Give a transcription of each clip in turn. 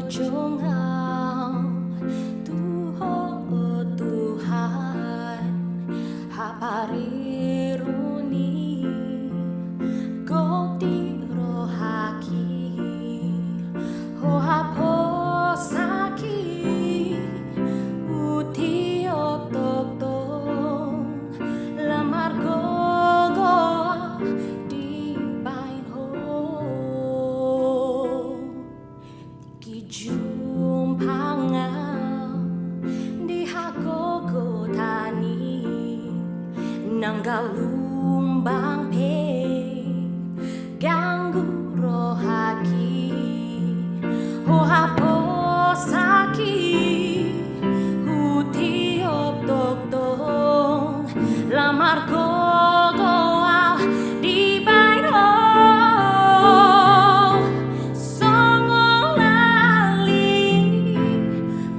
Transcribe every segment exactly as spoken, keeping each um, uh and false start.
Jongjong au tu Ho, o Tuhan, hapareroni gok di rohaki, Ho haposaki, hutiop tongtong, lam margogo au dibahen Ho. Tingki jumpang au di hagogotan i, nang galumbang pe ganggu rohaki, Ho haposaki, hutiop tongtong, lam margogo au dibahen Ho. Songon lali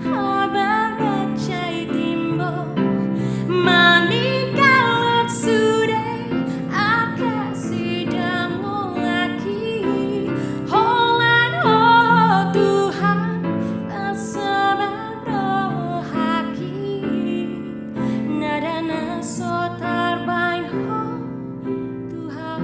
hababan sai timbo, maninggalhon sude angka sidangolaki. Holan Ho Tuhan, lam soban rohaki, nada na so tarbahen Ho Tuhan.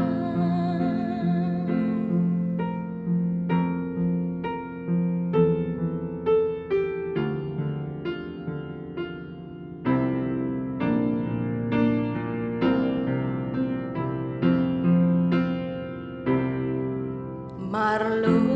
Marlo